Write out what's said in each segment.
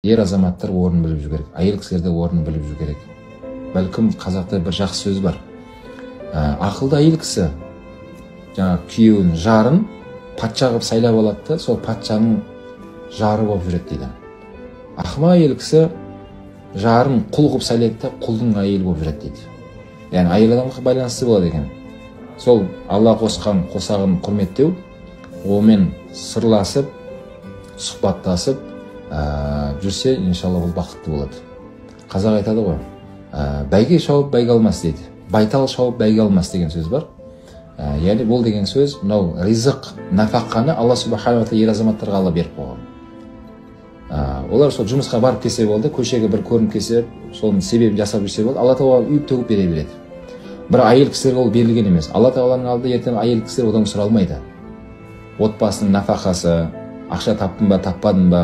Ер азаматтар орнын біліп жүру керек, әйел кісілер де орнын біліп жүру керек. Бәлкім қазақта бір жақсы сөз бар. Ақылды әйел кісі жаңа күйеуін, жарын патша қылып сайлап алады да, сол патшаның жары болып жүреді дейді. Ақымақ әйел кісі жарын құл қылып сайлайды да, құлдың әйелі болып жүреді дейді. Яғни әйел адамға байланысты болады екен. Сол Алла қосқан қосағын құрметтеу, онымен сырласып, сұхбаттасып жүрсе, иншалла ол бақытты болады. Қазақ айтады ғой, бәйге шауып бәйге алмас дейді. Байтал шауып бәйге алмас деген сөз бар. Яғни бұл деген сөз мынау ризық, нафақаны Алла субханала тағала ер азаматтарға Алла беріп қойған. Олар сол жұмысқа барып келсе болды, көшеге бір көрініп келсе, соның себебін жасап жүрсе болды, Алла тағала үйіп төгіп бере береді. Бірақ әйел кісілерге ол берілген емес. Алла тағаланың алдында ертең әйел кісілер одан сұралмайды. Отбасының нафақасы, ақша таптың ба, таппадың ба,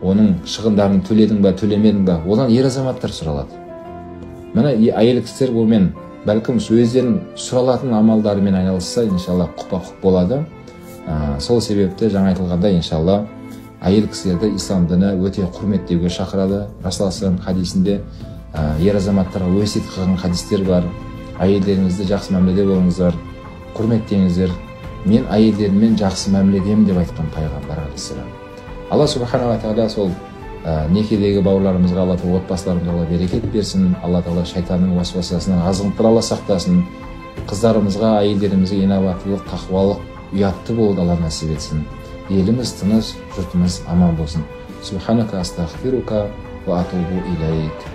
оның шығындарын төледің ба, төлемедің ба, одан ер азаматтар сұралады. Міне әйел кісілер онымен бәлкім өздерінің сұралатын амалдарымен айналысса, иншалла құпа құп болады. Сол себепті жаңа айтылғандай, иншалла әйел кісілерді ислам діні өте құрметтеуге шақырады. Расул хадисінде ер азаматтарға өсиет қылған хадистер бар. Әйелдеріңізді жақсы мәміледе болыңыздар, құрметтеңіздер. Мен әйелдеріммен жақсы мәміледемін деп айтқан пайғамбар алейхиссалам. Алла субханала тағала сол некедегі бауырларымызға, Алла тағала отбасыларымызға Алла берекет берсін. Алла тағала шайтанның уасуасасынан азғындықтан Алла сақтасын. Қыздарымызға, әйелдерімізге инабаттылық, тақуалық, ұятты болуды Алла нәсіп етсін. Еліміз тыныш, жұртымыз аман болсын. Субханака астағфирука ва атубу илейк.